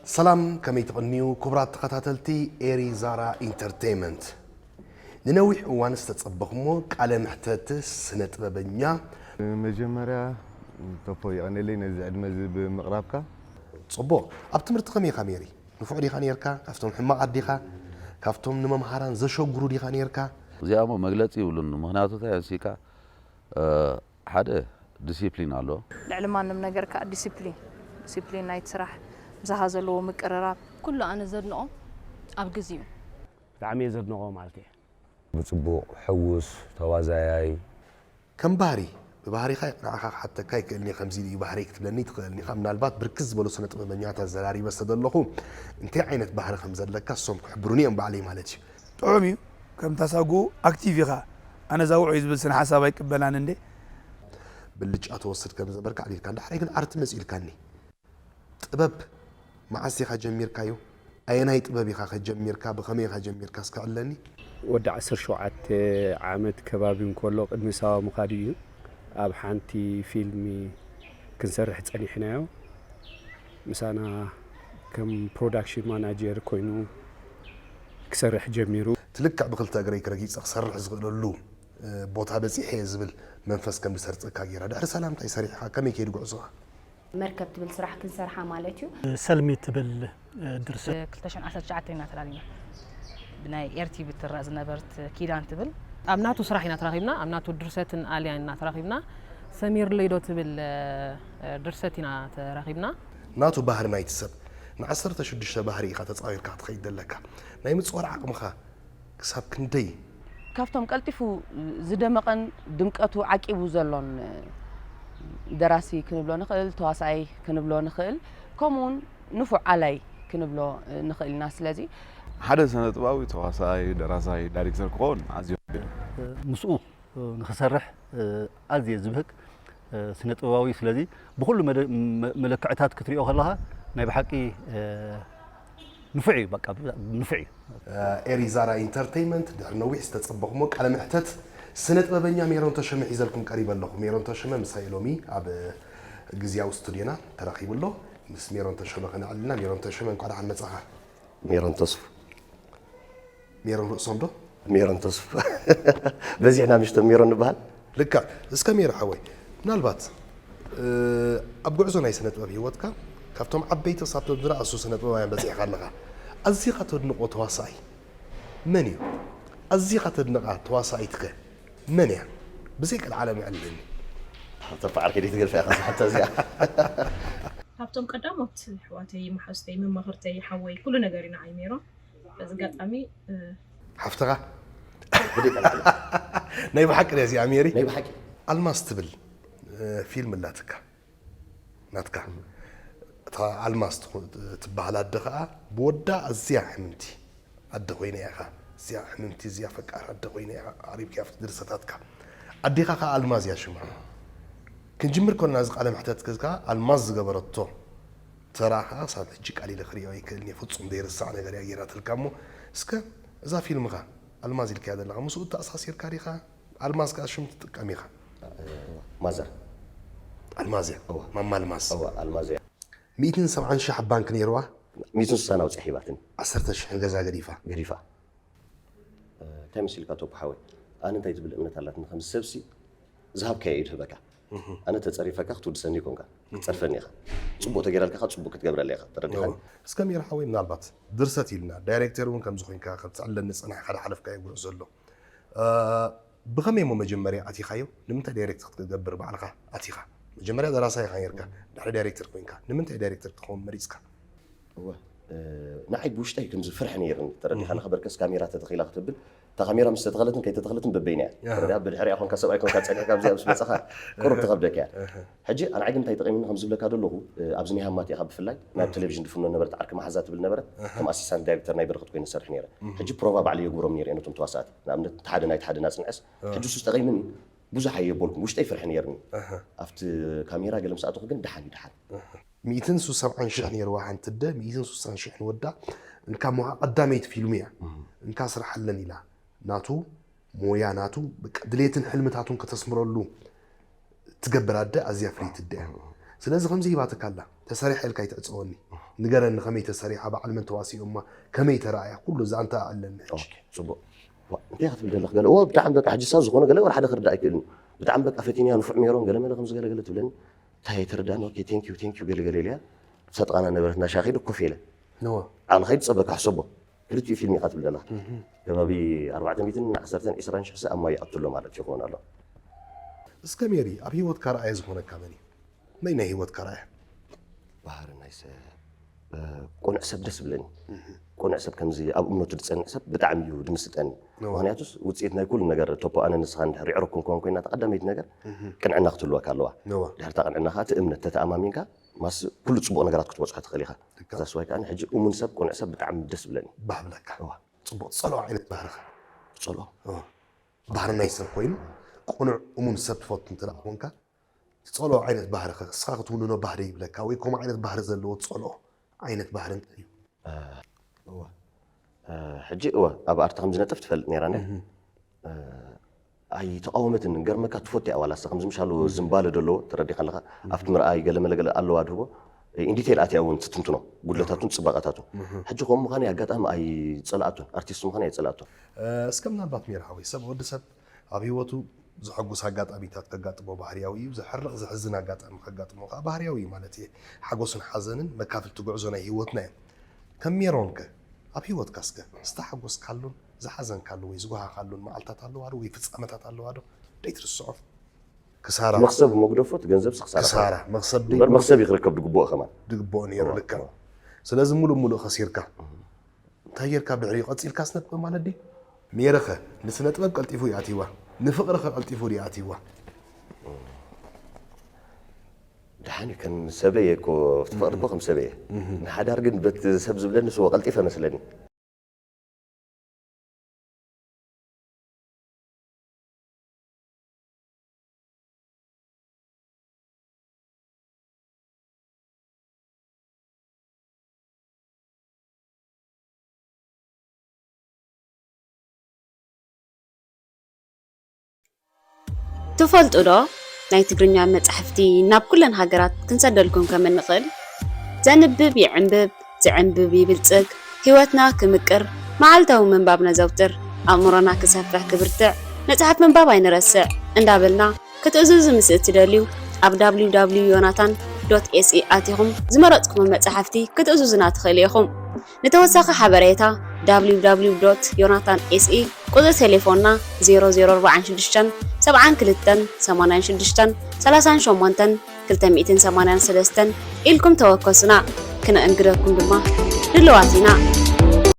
ሰላም፣ ከመይ ትቕንዩ ክቡራት ተኸታተልቲ ኤሪ ዛራ ኢንተርቴይመንት? ንነዊሕ እዋን ዝተጸበኹሞ ቃለ መሕተት ስነ ጥበበኛ። መጀመርያ፣ ቶፖ፣ የቐንየለይ ነዚ ዕድመ እዚ ብምቕራብካ። ጽቡቕ። ኣብ ትምህርቲ ከመይ ኢኻ ሜሪ? ንፉዕ ዲኻ ኔርካ? ካብቶም ሕማቓት ዲኻ? ካብቶም ንመምሃራን ዘሸግሩ ዲኻ ኔርካ? እዚኣ እሞ መግለጺ ይብሉን። ምኽንያቱ እንታይ ኣንሲካ፣ እ፣ ሓደ ዲሲፕሊን ኣሎ። ልዕሊ ማንም ነገር ከኣ ዲሲፕሊን፣ ዲሲፕሊን ናይቲ ስራሕ፣ ምሳኻ ዘለዎ ምቅርራብ። ኩሉ ኣነ ዘድንቖ ኣብ ግዜኡ። ብጣዕሚ እየ ዘድንቖ ማለት እየ። ብጽቡቕ፣ ሕዉስ፣ ተዋዛያይ። ከም ባህሪ፣ ብባህሪኻ ንዓኻ ክሓተካ ይክእልኒ፣ ከምዚ እዩ ባህሪ ክትብለኒ ትኽእልኒ ኢኻ። ምናልባት ብርክት ዝበሉ ስነ ጥበበኛታት ዘራሪበ ስለ ዘለኹ፣ እንታይ ዓይነት ባህሪ ከም ዘለካ እሶም ክሕብሩኒ እዮም ባዕለይ ማለት እዩ። ጥዑም እዩ። ከም ታሳጉ ኣክቲቭ ኢኻ። ኣነ እዛ ውዑይ ዝብል ስነ ሓሳብ ኣይቅበላን እንዴ። ብልጫ ትወስድ ከም ዝነበርካ ኣዕሊልካ፣ እንዳ ሕራይ ግን ኣርቲ መጺኡ ኢልካኒ። ጥበብ መዓስ ኢኻ ጀሚርካዮ? ኣየናይ ጥበብ ኢኻ ከ ጀሚርካ? ብኸመይ ኢኻ ጀሚርካ? እስከ ዕለኒ። ወዲ ዓሰርተ ሸውዓተ ዓመት ከባቢ እንከሎ ቅድሚ ሳዋ ምኻዱ እዩ። ኣብ ሓንቲ ፊልም ክንሰርሕ ጸኒሕናዮ። ምሳና ከም ፕሮዳክሽን ማናጀር ኮይኑ ክሰርሕ ጀሚሩ። ትልክዕ ብኽልተ እግረይ ክረጊጸ ክሰርሕ ዝኽእለሉ፣ እ፣ ቦታ በጺሐ እየ ዝብል መንፈስ ከም ዝሰርጸካ ገይራ። ድሕሪ ሰላም እንታይ ሰሪሕኻ? ከመይ ከይዱ ጉዕዞኻ? መርከብ ትብል ስራሕ ክንሰርሓ ማለት እዩ። ሰልሚ ትብል፣ እ፣ ድርሰት። ክልተ ሽሕን ዓሰርተ ትሽዓተን ኢና ተላሊና። ብናይ ኤር ቲ ቪ ትረኣ ዝነበርት ኪዳን ትብል። ኣብ ናቱ ስራሕ ኢና ተራኺብና፣ ኣብ ናቱ ድርሰትን ኣልያን ኢና ተራኺብና። ሰሚርለይ ዶ ትብል፣ እ፣ ድርሰት ኢና ተራኺብና። ናቱ ባህሪ ናይቲ ሰብ ንዓሰርተ ሽዱሽተ ባህሪ ኢኻ ተጻዊርካ ክትኸይድ ዘለካ። ናይ ምጽዋር ዓቕምኻ ክሳብ ክንደይ? ካብቶም ቀልጢፉ ዝደመቐን ድምቀቱ ዓቂቡ ዘሎን ደራሲ ክንብሎ ንኽእል፣ ተዋሳኣይ ክንብሎ ንኽእል፣ ከምኡውን ንፉዕ ኣላይ ክንብሎ ንኽእል ኢና። ስለዚ ሓደ ስነ ጥበባዊ ተዋሳኣይ፣ ደራሳይ፣ ዳይሬክተር ክኸውን ኣዝዩ ከቢድ እዩ። ምስኡ ንኽሰርሕ ኣዝየ ዝብህግ ስነ ጥበባዊ። ስለዚ ብኹሉ መደ-፣ መ-፣ መለክዕታት ክትሪኦ ከለኻ ናይ ብሓቂ ንፉዕ እዩ፣ በቃ ንፉዕ እዩ። ኤሪ ዛራ ኢንተርቴይመንት ድሕሪ ነዊሕ ዝተጸበኹሞ ቃለ መሕተት ስነ ጥበበኛ ሜሮን ተሸመ ሒዘልኩም ቀሪበ ኣለኹ። ሜሮን ተሸመ ምሳይ ሎሚ ኣብ ግዝያዊ ስቱድዮና ተረኺቡ ኣሎ። ምስ ሜሮን ተሸመ ከነዕልና። ሜሮን ተሸመ እንኳዕ ደሓን መጻኻ። ሜሮን ተስፉ። ሜሮን ርእሶም ዶ? ሜሮን ተስፉ። በዚሕና ምሽቶ ሜሮን ንበሃል። ልክዕ። እስከ ሜሮ ሓወይ፣ ምናልባት፣ እ፣ ኣብ ጉዕዞ ናይ ስነ ጥበብ ህይወትካ ካብቶም ዓበይቲ ክሳብ ቶም ዝነኣሱ ስነ ጥበባውያን በጺሕካ ኣለኻ። ኣዚኻ ተድንቖ ተዋሳኣይ መን እዩ? ኣዚኻ ተድንቓ ተዋሳኢትከ መን እያ? ብዘይ ቀልዓለም ዕልልኒ። ተፋዓር ከይደይ ትገድፋ ኢኻ እዛ ሕቶ እዚኣ። ካብቶም ቀዳሞት ኣሕዋተይ፣ መሓዙተይ፣ መማኽርተይ፣ ሓወይ፣ ኩሉ ነገር እዩ ንዓይ ሜሮን። በዚ ኣጋጣሚ፣ እ፣ ሓፍትኻ? ብደይ ቀልዓለም። ናይ ብሓቂ ድያ እዚኣ ሜሪ? ናይ ብሓቂ። ኣልማዝ ትብል፣ እ፣ ፊልም ኣላትካ። ናትካ። እታ ኣልማዝ ትኹ-፣ ትበሃል ኣደ ኸኣ ብወዳ ኣዝያ ሕምምቲ ኣደ ኮይና እያ ኸኣ። እዚኣ ሕምምቲ፣ እዚኣ ፈቃር ኣደ ኮይና እያ ኸኣ ዓሪብካ ኣብቲ ድርሰታትካ። ኣዴኻ ኸኣ ኣልማዝ እያ ሽማ። ክንጅምር ከለና እዚ ቃለ መሕተት ከኣ ኣልማዝ ዝገበረቶ ተራ ኸኣ ክሳብ ሕጂ ቃል ኢለ ክርእዮ ኣይክእልን እየ። ፍጹም ዘይርሳዕ ነገር እያ ገይራትልካ እሞ፣ እስከ እዛ ፊልምኻ ኣልማዝ ኢልካያ ዘለኻ ምስኡ ተኣሳሲርካ ዲኻ? ኣልማዝ ከኣ ሽም ትጥቀም ኢኻ። ማዘር። ኣልማዝ እያ። እዋ። ማማ ኣልማዝ። እዋ፣ ኣልማዝ እያ። ሚእትን ሰብዓን ሽሕ ኣብ ባንክ ነይርዋ? ሚእትን ስሳን ኣውጺኣ ሂባትኒ። ዓሰርተ ሽሕ ገዛ ገዲፋ? ገዲፋ። እ፣ እንታይ መሲልካ ቶፖ ሓወይ? ኣነ እንታይ ትብል እምነት ኣላትኒ፣ ከም ሰብሲ ዝሃብካዮ እዩ ዝህበካ። እህ። ኣነ ተጸሪፈካ ክትውድሰኒ ይኮንካ። ክትጸርፈኒ ኢኻ። ጽቡቕ ተገይራልካ፣ ጽቡቕ ክትገብረለይ ኢኻ። ተረዲኻኒ? እዋ። እስከ ሜሪ ሓወይ፣ ምናልባት ድርሰት ኢልና፣ ዳይሬክተር እውን ከም ዝኾንካ፣ ከም ትዕለኒ ዝጸናሕካ፣ ዝሓለፍካዮ ጉዕዞ ኣሎ። እ፣ ብኸመይ እሞ መጀመርያ ኣቲኻዮ? ንምንታይ ዳይሬክት ክትገብር ባዕልኻ ኣቲኻ? መጀመርያ ደራሳይ ኢኻ ኔርካ፣ ድሕሪ ዳይሬክተር ኮይንካ። ንምንታይ ዳይሬክተር ክትኸውን መሪጽካ? እወ፣ እ፣ ንዓይ ብውሽጠይ ከምዚ ፍርሒ ነይርኒ። ተረዲኻ፣ እህ። ንኸበርከስ ካሜራ ተተኺላ ክትብል፣ እታ ካሜራ ምስ ተተኸለትን ከይተተኸለትን በበይና እያ። ኣሃ። ተረዲኻ፣ ብድሕሪኣ ኮንካ ሰብኣይ ኮንካ ጸኒሕካ ኣብዚኣ ምስ መጻኻ ቁሩብ ትኸብደካ እያ። እህ። ሕጂ ኣነ ዓግን እንታይ ጠቒሙኒ ከምዚ ዝብለካ ዘለኹ፣ እ፣ ኣብዚ ናይ ሃማት ኢኻ ብፍላይ፣ ናብ እህ። ቴሌቪዥን ድፍኖ ነበረት፣ ዓርኪ መሓዛ ትብል ነበረት፣ እህ። ከም ኣሲስታንት ዳይሬክተር ናይ በረኸት ኮይነ ሰርሕ ነይረ። እህ። ሕጂ ፕሮቫ ባዕለይ የጉሮም ነይረ ነቶም ተዋሳእቲ። ንኣብነት፣ እቲ ሓደ ናይቲ ሓደ ናጽንዐስ፣ እህ። ሕጂ እሱ ጠቒምኒ፣ ብዙሕ ኣየ ቦልኩም፣ ውሽጠይ ፍርሒ ነይርኒ። እህ። ኣብቲ ካሜራ ገለ ምስ ኣተኹ ግን ደሓን እዩ፣ ደሓን። እህ። ሚእትን ስሳን ሽሕ ነይርዋ ሓንቲ ኣደ፣ ሚእትን ስሳን ሽሕ ንወዳ፣ እንካ ሞሃ ቀዳመይቲ ፊልሙ እያ። እህ። እንካ ስርሓለን ኢላ። ናቱ ሞያ፣ ናቱ በቃ ድሌትን ሕልምታቱን ከተስምረሉ ትገብር ኣደ ኣዝያ ፍልይቲ ኣደ እያ። እህ። ስለዚ ከምዚ ሂባትካ ኣላ፣ ተሰሪሐ ኢልካ ኣይትዕጸወኒ። እህ። ንገረኒ፣ ከመይ ተሰሪሓ፣ በዓል መን ተዋሲኦማ፣ ከመይ ተራእያ፣ ኩሉ ዛንታ ኣለኒ ሕጂ። ኦኬ፣ ጽቡቕ። ዋ፣ እንታይ ክትብል ዘለኽ? ገለ እዎ፣ ብጣዕሚ በቃ ሕጂ ሳብ ዝኾነ ገለ ወላ ሓደ ክርዳእ ኣይክእልን። ብጣዕሚ በቃ ፈቲንያ፣ ንፉዕ ሜሮን፣ ገለ መለ ከምዚ ገለ ገለ ትብለኒ። እንታይ ኣይተረዳእን። ኦኬ፣ ቴንክ ዩ፣ ቴንክ ዩ፣ ገለ ገለ ኢለያ። ሰጥቓና ነበረት፣ እንዳ ሻሂ ድኮፍ ኢለ። ነዋ። ኣነ ከይድ ጸበካ ሕሰቦ። ክልቲኡ ፊልም ኢኻ ትብል ዘለኻ። ከባቢ ኣርባዕተ ሚእትን ዓሰርተን ዕስራን ሽሕ ሰብ ኣብ ማይ ይኣቱ ኣሎ ማለት ይኸውን ኣሎ። እስከ ሜሪ፣ ኣብ ህይወትካ ረኣየ ዝኾነካ መን እዩ? መን ናይ ህይወትካ ረኣየ? ባህሪ ናይ ሰብ፣ እ፣ ቅኑዕ ሰብ ደስ ብለኒ። ቅኑዕ ሰብ፣ ከምዚ ኣብ እምነቱ ዝጸንዕ ሰብ ብጣዕሚ እዩ ድምስጠኒ። እዎ። ምኽንያቱስ ውጽኢት ናይ ኩሉ ነገር፣ ቶፖ፣ ኣነ ንስኻ እንድሕር ይዕረኩ እንከውን ኮይና፣ ተቐዳመይቲ ነገር ቅንዕና ክትህልወካ ኣለዋ። እዎ። ድሕሪ እታ ቅንዕና ከዓ እቲ እምነት ተተኣማሚንካ ማስ ኩሉ ጽቡቕ ነገራት ክትበጽሖ ትኽእል ኢኻ። ልክዕ። ዛስ ዋይ ከዓ ሕጂ እሙን ሰብ፣ ቅኑዕ ሰብ ብጣዕሚ ደስ ብለኒ። ባህ ብለካ። እዋ። ጽቡቕ፣ ጸልኦ ዓይነት ባህርኻ። ጸልኦ። እዎ። ባህሪ ናይ ሰብ ኮይኑ ቅኑዕ እሙን ሰብ ትፈቱ እንተ ደኣ ኮንካ፣ ጸልኦ ዓይነት ባህርኻ፣ እስኻ ክትውንኖ ባህሪ ይብለካ፣ ወይ ከምኡ ዓይነት ባህሪ ዘለዎ ጸልኦ ዓይነት ባህሪ እንታይ እዩ? እወ። እ፣ ሕጂ እወ፣ ኣብ ኣርቲ ከም ዝነጥፍ ትፈልጥ ነይራ፣ ነ? እ፣ ኣይተቃወመትን። ገርመካ ትፈቱ እያ ዋላ፣ እስኻ ከምዚ ምሻሉ ዝምባለ ደለዎ፣ ተረዲኻ ኣለኻ። ኣብቲ ምርኣይ ገለ መለ ገለ ኣለዋ ድህቦ። ኢንዲቴል ኣትያ እውን ትትንትኖ፣ ጉድለታቱን ጽባቐታቱን። ሕጂ ከምኡ ምዃነይ ኣጋጣሚ ኣይጸላኣቱን፣ ኣርቲስት ምዃነይ ኣይጸላኣቱን። እ፣ እስከ ምናልባት ሜር ሓወይ፣ ሰብ፣ ወዲ ሰብ ኣብ ህይወቱ ዘሐጉስ ኣጋጣሚታት ከጋጥሞ ባህርያዊ እዩ፣ ዘሕርቕ ዘሕዝን ኣጋጣሚ ከጋጥሞ ከዓ ባህርያዊ እዩ ማለት እየ። ሓጎስን ሓዘንን መካፍልቲ ጉዕዞ ናይ ህይወትና እዮም። ከም ሜሮን ከ ኣብ ህይወትካ እስከ ዝተሓጎስካሉን ዝሓዘንካሉ ወይ ዝጓሃኻሉን መዓልታት ኣለዋ ዶ ወይ ፍጻመታት ኣለዋ ዶ? ደይትርስዖ። ክሳራ። መኽሰብ መጉደፎ፣ እቲ ገንዘብ ክሳራ። ክሳራ፣ መኽሰብ እምበር መኽሰብ ይኽርከብ ድግቡኦ ከማን። ድግቦ ነይሩ። ልካ። ስለዚ ሙሉእ ሙሉእ ከሲርካ እንታይ ጌርካ ድሕሪኡ ቀጺልካ ስነጥበብ ማለት ድዩ? ሜረኸ ንስነጥበብ ቀልጢፉ ይኣትይዋ፣ ንፍቕርኸ ቀልጢፉ ድዩ ኣትይዋ? ደሓን እዩ፣ ከም ሰበየ እኮ፣ ፍቕሪ እኮ ከም ሰበየ። ንሓዳር ግን በቲ ሰብ ዝብለኒ ስወ ቀልጢፈ መስለኒ። ትፈልጡ ዶ ናይ ትግርኛ መጻሕፍቲ ናብ ኩለን ሃገራት ክንሰደልኩም ከም እንኽእል? ዘንብብ ይዕንብብ፣ ዝዕንብብ ይብልጽግ፣ ህይወትና ክምቅር፣ መዓልታዊ ምንባብ ነዘውትር፣ ኣእምሮና ክሰፍሕ ክብርትዕ፣ መጽሓፍ ምንባብ ኣይንረስዕ እንዳበልና ክትእዝዙ ምስ እትደልዩ ኣብ www ዮናታን ዶት ኤስኢ ኣቲኹም ዝመረጽኩሞ መጻሕፍቲ ክትእዝዙና ትኽእሉ ኢኹም። ንተወሳኺ ሓበሬታ www ዮናታን ኤስኢ ቁጽሪ ቴሌፎንና ዜሮ ዜሮ ኣርባዓን ሽዱሽተን ሰብዓን ክልተን ሰማንያን ሽዱሽተን ሰላሳን ሸሞንተን ክልተ ሚእትን ሰማንያን ሰለስተን ኢልኩም ተወከሱና፣ ክነእንግደኩም ድማ ድልዋት ኢና።